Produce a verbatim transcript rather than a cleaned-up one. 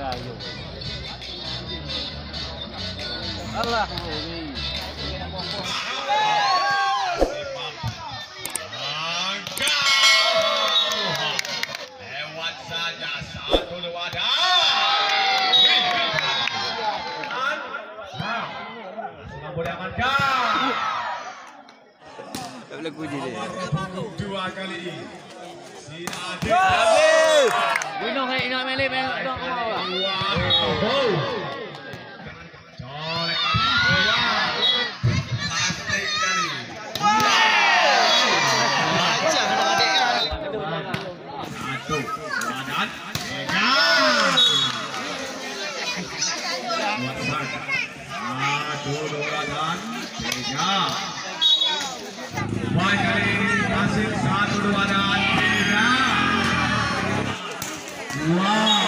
Alah. Lewat saja satu dua dah. Selamat diamankan. Tak boleh puji dia. Dua kali. Si Adil. Habis. Bunoe hai inoe meleh, meleh. Wah. Oh. Colek. Wah. Plastik kali. Satu. Dua dan tiga. Buat besar. Satu, dua, dan tiga. Baik, kali ini hasil satu, dua, dan tiga. Wah.